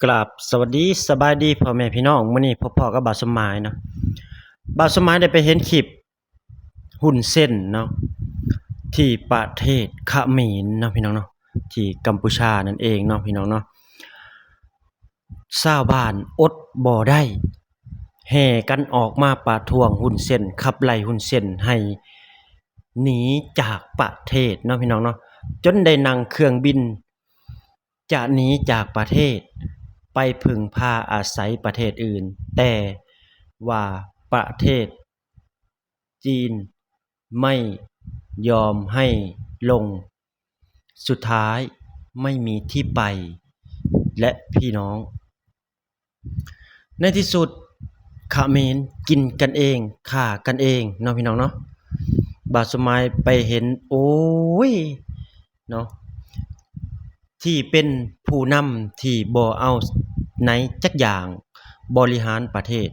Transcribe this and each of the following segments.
ກາບສະຫວັດດີ ສະບາຍດີພໍ່ແມ່ພີ່ນ້ອງ. ມື້ນີ້ພົບພໍ້ກັບບ່າວສົມໝາຍເນາະ. ບ່າວສົມໝາຍໄດ້ໄປເຫັນຄລິບຮຸນເຊັນເນາະ ທີ່ປະເທດຂະເໝນເນາະ ພີ່ນ້ອງເນາະ, ທີ່ກຳປູຊານັ້ນເອງເນາະ ພີ່ນ້ອງເນາະ. ຊາວບ້ານອົດບໍ່ໄດ້ ແຫ່ກັນອອກມາປະທ້ວງຮຸນເຊັນ, ຂັບໄລ່ຮຸນເຊັນໃຫ້ໜີຈາກປະເທດເນາະ ພີ່ນ້ອງເນາະ, ຈົນໄດ້ນັ່ງເຄື່ອງບິນ ຈະໜີຈາກປະເທດໄປເພິ່ງພາອາໄສປະເທດອື່ນ, ແຕ່ວ່າປະເທດຈີນໄມ່ຍອມໃຫ້ລົງ, ສຸດທ້າຍໄມ່ມີທີ່ໄປ ແລະ ພີ່ນ້ອງ ໃນທີ່ສຸດຂະເໝນກິນກັນເອງ ຂ້າກັນເອງເນາະ ພີ່ນ້ອງເນາະ. ບ່າວສົມໝາຍໄປເຫັນ ໂອ້ຍ ເນາະ ທີ່ເປັນຜູ້ນຳທີ່ບໍ່ເອົາໃນຈັກຢ່າງ ບໍລິຫານປະເທດ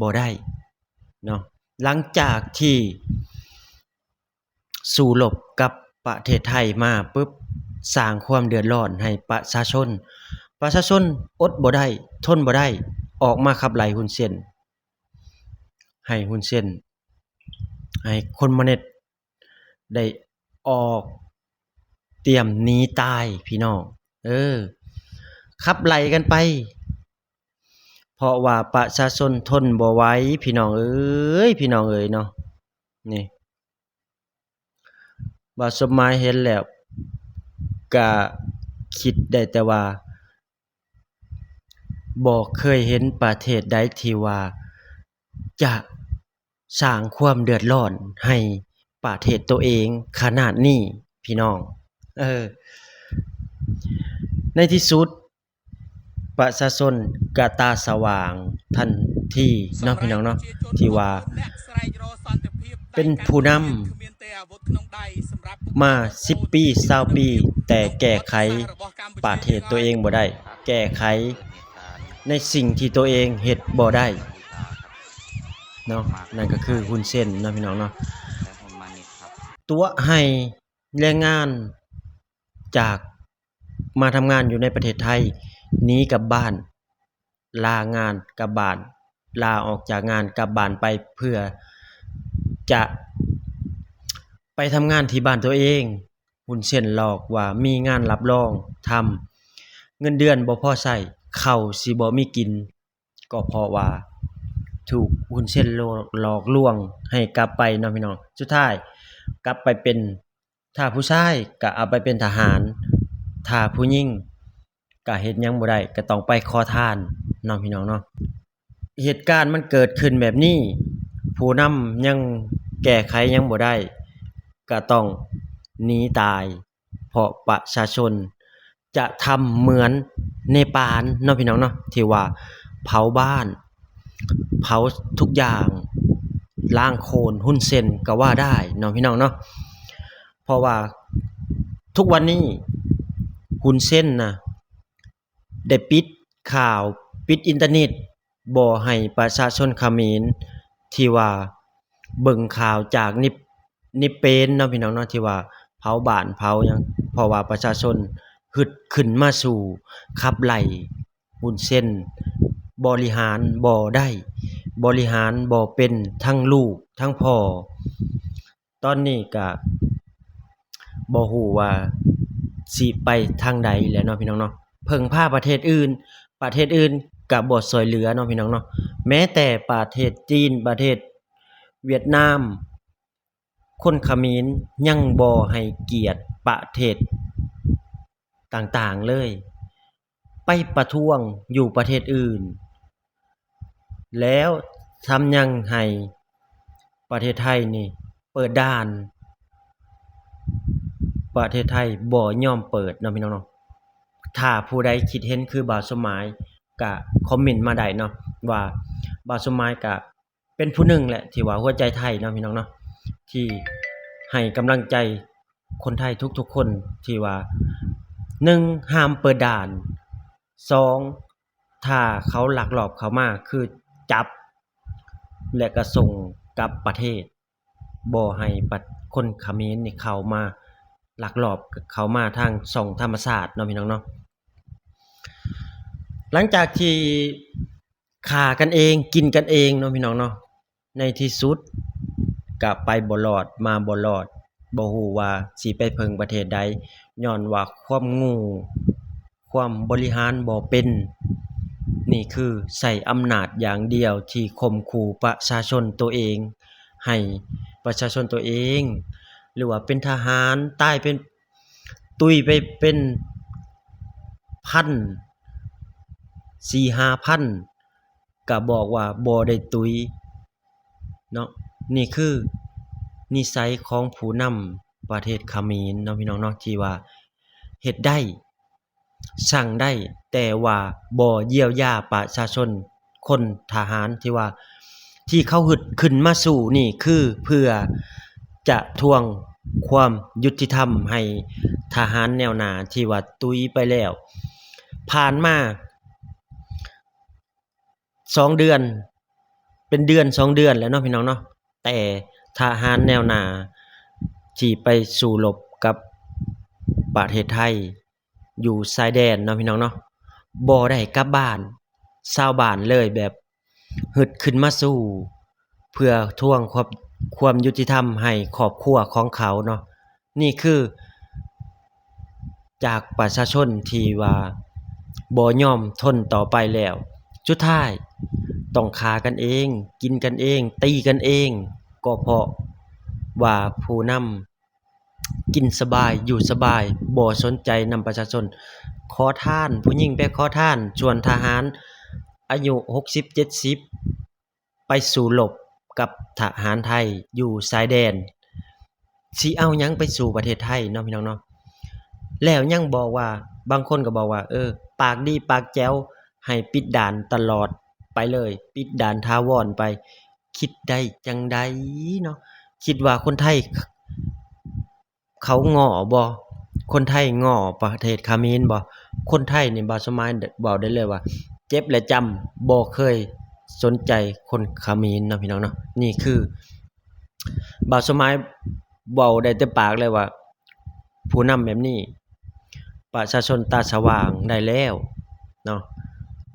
ບໍ່ໄດ້ເນາະ. ຫຼັງຈາກທີ່ ສູ້ລົບກັບປະເທດໄທມາປຶບ ສ້າງຄວາມເດືອດຮ້ອນໃຫ້ປະຊາຊົນ, ປະຊາຊົນອົດບໍ່ໄດ້ ທົນບໍ່ໄດ້ ອອກມາຂັບໄລ່ຮຸນເຊັນ, ໃຫ້ຮຸນເຊັນ, ໃຫ້ຄົມມູນິດໄດ້ອອກ ຕຽມໜີຕາຍ ພີ່ນ້ອງເອີຍ, ຂັບໄລ່ກັນໄປ ເພາະວ່າປະຊາຊົນທົນບໍ່ໄຫວ ພີ່ນ້ອງເອີຍ ພີ່ນ້ອງເອີຍເນາະ. ນີ້ ບ່າວສົມໝາຍເຫັນແລ້ວກະຄິດໄດ້ແຕ່ວ່າ ບໍ່ເຄີຍເຫັນປະເທດໃດທີ່ວ່າຈະສ້າງຄວາມເດືອດຮ້ອນໃຫ້ປະເທດໂຕເອງຂະໜາດນີ້ ພີ່ນ້ອງເອີຍ. ໃນທີ່ສຸດ ປະຊາຊົນກະຕາສະຫວ່າງທັນທີເນາະ ພີ່ນ້ອງເນາະ, ທີ່ວ່າເປັນຜູ້ນຳມາສິບປີ ຊາວປີ ແຕ່ແກ້ໄຂປະເທດໂຕເອງບໍ່ໄດ້, ແກ້ໄຂໃນສິ່ງທີ່ໂຕເອງເຮັດບໍ່ໄດ້ເນາະ, ນັ້ນກໍຄືຮຸນເຊັນເນາະ ພີ່ນ້ອງເນາະ. ຕົວະໃຫ້ແຮງງານຈາກ ມາທຳງານຢູ່ໃນປະເທດໄທ ໜີກັບບ້ານ, ລາງານກັບບ້ານ, ລາອອກຈາກງານກັບບ້ານໄປ ເພື່ອຈະໄປທຳງານທີ່ບ້ານໂຕເອງ. ຮຸນເຊັນຫຼອກວ່າມີງານຮັບຮອງທຳ, ເງິນເດືອນບໍ່ພໍໃຊ້, ເຂົ້າຊິບໍ່ມີກິນ, ກໍເພາະວ່າຖືກຮຸນເຊັນຫຼອກລວງໃຫ້ກັບໄປເນາະ ພີ່ນ້ອງ. ສຸດທ້າຍກັບໄປເປັນ ຖ້າຜູ້ຊາຍກະເອົາໄປເປັນທະຫານ, ຖ້າຜູ້ຍິງກະເຮັດຫຍັງບໍ່ໄດ້ ກະຕ້ອງໄປຂໍທານເນາະ ພີ່ນ້ອງເນາະ. ເຫດການມັນເກີດຂຶ້ນແບບນີ້ ຜູ້ນຳຍັງແກ້ໄຂຫຍັງບໍ່ໄດ້ ກະຕ້ອງໜີຕາຍ ເພາະປະຊາຊົນຈະທຳເໝືອນເນປານເນາະ ພີ່ນ້ອງເນາະ ທີ່ວ່າເຜົາບ້ານ ເຜົາທຸກຢ່າງ ລ້າງໂຄນຮຸນເຊັນກໍວ່າໄດ້ເນາະ ພີ່ນ້ອງເນາະ. ເພາະວ່າທຸກວັນນີ້ຮຸນເຊັນນະ ໄດ້ປິດຂ່າວ ປິດອິນເຕີເນັດ ບໍ່ໃຫ້ປະຊາຊົນຂະເໝນທີ່ວ່າເບິ່ງຂ່າວຈາກນິບ ນິບເປນເນາະ ພີ່ນ້ອງເນາະ ທີ່ວ່າເຜົາບ້ານເຜົາຫຍັງ ເພາະວ່າປະຊາຊົນຮຶດຂຶ້ນມາສູ້ ຂັບໄລ່ຮຸນເຊັນ ບໍລິຫານບໍ່ໄດ້ ບໍລິຫານບໍ່ເປັນ ທັງລູກທັງພໍ່. ຕອນນີ້ກະບໍ່ຮູ້ວ່າຊິໄປທາງໃດແລ້ວເນາະ ພີ່ນ້ອງເນາະ. ເພິ່ງພາປະເທດອື່ນ ປະເທດອື່ນກະບໍ່ຊ່ວຍເຫຼືອເນາະ ພີ່ນ້ອງເນາະ. ແມ້ແຕ່ປະເທດຈີນ ປະເທດຫວຽດນາມ ຄົນຂະເໝນຍັງບໍ່ໃຫ້ກຽດປະເທດຕ່າງໆເລີຍ ໄປປະທ້ວງຢູ່ປະເທດອື່ນ ແລ້ວທຳຍັງໃຫ້ປະເທດໄທນີ້ເປີດດ່ານ ປະເທດໄທບໍ່ຍອມເປີດເນາະ ພີ່ນ້ອງເນາະ. ຖ້າຜູ້ໃດຄິດເຫັນຄືບ່າວສົມໝາຍ ກະຄອມເມັນມາໄດ້ເນາະ ວ່າບ່າວສົມໝາຍກະ ເປັນຜູ້ໜຶ່ງແຫຼະທີ່ວ່າຫົວໃຈໄທເນາະ ພີ່ນ້ອງເນາະ ທີ່ໃຫ້ກຳລັງໃຈຄົນໄທທຸກໆຄົນ ທີ່ວ່າ ໜຶ່ງ ຫ້າມເປີດດ່ານ, ສອງ ຖ້າເຂົາລັກລອບເຂົ້າມາ ຄືຈັບ ແລະກະສົ່ງກັບປະເທດ ບໍ່ໃຫ້ປະ ຄົນຂະເໝນນີ້ເຂົ້າມາ ລັກລອບເຂົ້າມາທາງຊ່ອງທຳມະຊາດເນາະ ພີ່ນ້ອງເນາະ. ຫຼັງຈາກທີ່ຂ້າກັນເອງ ກິນກັນເອງເນາະ ພີ່ນ້ອງເນາະ ໃນທີ່ສຸດກະໄປບໍ່ລອດ ມາບໍ່ລອດ ບໍ່ຮູ້ວ່າຊິໄປເພິ່ງປະເທດໃດ ຍ້ອນວ່າຄວາມໂງ່ ຄວາມບໍລິຫານບໍ່ເປັນ. ນີ້ຄືໃຊ້ອຳນາດຢ່າງດຽວທີ່ຂົ່ມຂູ່ປະຊາຊົນໂຕເອງ ໃຫ້ປະຊາຊົນໂຕເອງ ຫຼືວ່າເປັນທະຫານ ຕາຍເປັນ ຕຸຍໄປເປັນພັນ ສີ່ຫ້າພັນ ກະບອກວ່າບໍ່ໄດ້ຕຸຍເນາະ. ນີ້ຄືນິໄສຂອງຜູ້ນຳປະເທດຂະເໝນເນາະ ພີ່ນ້ອງເນາະ ທີ່ວ່າເຮັດໄດ້ ສັ່ງໄດ້ ແຕ່ວ່າບໍ່ຢຽວຢາປະຊາຊົນ ຄົນທະຫານທີ່ວ່າ ທີ່ເຂົາຮຶດຂຶ້ນມາສູ້ນີ້ ຄືເພື່ອຈະທວງຄວາມຍຸຕິທຳໃຫ້ທະຫານແນວໜ້າທີ່ວ່າຕຸຍໄປແລ້ວ. ຜ່ານມາສອງເດືອນ ເປັນເດືອນສອງເດືອນແລ້ວເນາະ ພີ່ນ້ອງເນາະ ແຕ່ທະຫານແນວໜ້າທີ່ໄປສູ້ລົບກັບປະເທດໄທ ຢູ່ຊາຍແດນເນາະ ພີ່ນ້ອງເນາະ ບໍ່ໄດ້ກັບບ້ານ ຊາວບ້ານເລີຍແບບຮຶດຂຶ້ນມາສູ້ ເພື່ອທວງຄວາມ ຄວາມຍຸຕິທຳໃຫ້ຄອບຄົວຂອງເຂົາເນາະ. ນີ້ຄືຈາກປະຊາຊົນທີ່ວ່າບໍ່ຍອມທົນຕໍ່ໄປແລ້ວ ສຸດທ້າຍຕ້ອງຂ້າກັນເອງ ກິນກັນເອງ ຕີກັນເອງ ກໍເພາະວ່າຜູ້ນຳ ກິນສະບາຍ ຢູ່ສະບາຍ ບໍ່ສົນໃຈນຳປະຊາຊົນ ຂໍທານ ຜູ້ຍິງໄປຂໍທານ ສ່ວນທະຫານອາຍຸຫົກສິບ ເຈັດສິບ ໄປສູ້ລົບກັບທະຫານໄທຢູ່ຊາຍແດນ ຊິເອົາຫຍັງໄປສູ້ປະເທດໄທເນາະ ພີ່ນ້ອງເນາະ. ແລ້ວຍັງບອກວ່າ ບາງຄົນກໍບອກວ່າ ເອີ ປາກດີປາກແຈ໋ວ ໃຫ້ປິດດ່ານຕະຫຼອດໄປເລີຍ ປິດດ່ານຖາວອນໄປ ຄິດໄດ້ຈັ່ງໃດເນາະ? ຄິດວ່າຄົນໄທເຂົາງໍ້ບໍ່? ຄົນໄທງໍ້ປະເທດຂະເໝນບໍ່? ຄົນໄທນີ້ ບ່າວສົມໝາຍເວົ້າໄດ້ເລີຍວ່າ ເຈັບແລະຈຳ ບໍ່ເຄີຍສົນໃຈຄົນຂະເໝນເນາະ ພີ່ນ້ອງເນາະ. ນີ້ຄືບ່າວສົມໝາຍເວົ້າໄດ້ເຕັມປາກເລີຍວ່າ ຜູ້ນຳແບບນີ້ ປະຊາຊົນຕາສະຫວ່າງໄດ້ແລ້ວເນາະ.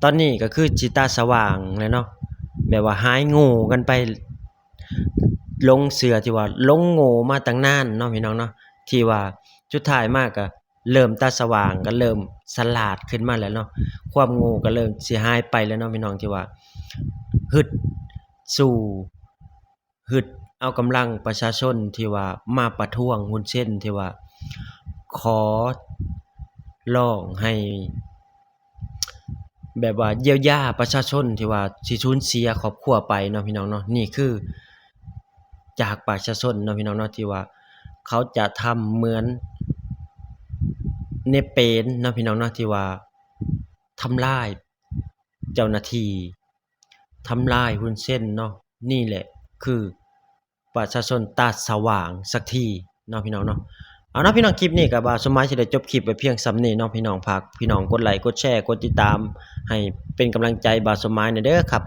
ຕອນນີ້ກໍຄືຊິຕາສະຫວ່າງແລ້ວເນາະ ແບບວ່າຫາຍໂງ່ກັນໄປ ຫຼົງເຊື່ອທີ່ວ່າຫຼົງໂງ່ມາຕັ້ງນານເນາະ ພີ່ນ້ອງເນາະ ທີ່ວ່າສຸດທ້າຍມາກໍເລີ່ມຕາສະຫວ່າງ ກໍເລີ່ມສະຫຼາດຂຶ້ນມາແລ້ວເນາະ. ຄວາມໂງ່ກໍເລີ່ມຊິຫາຍໄປແລ້ວເນາະ ພີ່ນ້ອງ ທີ່ວ່າຮຶດສູ້ ຮຶດເອົາກຳລັງປະຊາຊົນທີ່ວ່າມາປະທ້ວງຮຸນເຊັນ ທີ່ວ່າຂໍຮ້ອງໃຫ້ແບບວ່າຢຽວຢາປະຊາຊົນທີ່ວ່າຊິສູນເສຍຄອບຄົວໄປເນາະ ພີ່ນ້ອງເນາະ. ນີ້ຄືຈາກປະຊາຊົນເນາະ ພີ່ນ້ອງເນາະ ທີ່ວ່າເຂົາຈະທຳເໝືອນເນປານເນາະ ພີ່ນ້ອງເນາະ ທີ່ວ່າທຳລາຍເຈົ້າໜ້າທີ່ ທຳລາຍຮຸນເຊັນເນາະ. ນີ້ແຫຼະຄືປະຊາຊົນຕາສະຫວ່າງສັກທີເນາະ ພີ່ນ້ອງເນາະ. ເອົາເນາະ ພີ່ນ້ອງ ຄລິບນີ້ກໍບ່າວສົມໝາຍຊິໄດ້ຈົບຄລິບໄວ້ພຽງສ່ຳນີ້ເນາະ ພີ່ນ້ອງ. ຝາກພີ່ນ້ອງກົດໄລ ກົດແຊ ກົດຕິດຕາມ ໃຫ້ເປັນກຳລັງໃຈບ່າວສົມໝາຍແດ່ເດີຄັບ.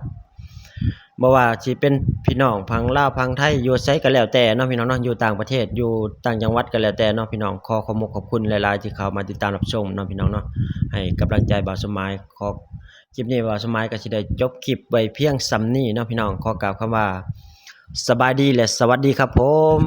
ບໍ່ວ່າຊິເປັນພີ່ນ້ອງຝັ່ງລາວ ຝັ່ງໄທ ຢູ່ໃສກໍແລ້ວແຕ່ເນາະ ພີ່ນ້ອງເນາະ, ຢູ່ຕ່າງປະເທດ ຢູ່ຕ່າງຈັງຫວັດກໍແລ້ວແຕ່ເນາະ ພີ່ນ້ອງ. ຂໍຂອບມຸກຂອບຄຸນຫຼາຍໆ ທີ່ເຂົ້າມາຕິດຕາມຮັບຊົມເນາະ ພີ່ນ້ອງເນາະ, ໃຫ້ກຳລັງໃຈບ່າວສົມໝາຍ. ຂໍ ຄລິບນີ້ບ່າວສົມໝາຍກໍຊິໄດ້ຈົບຄລິບໄວ້ພຽງສ່ຳນີ້ເນາະ ພີ່ນ້ອງ. ຂໍກ່າວຄຳວ່າ ສະບາຍດີ ແລະ ສະຫວັດດີຄັບຜົມ.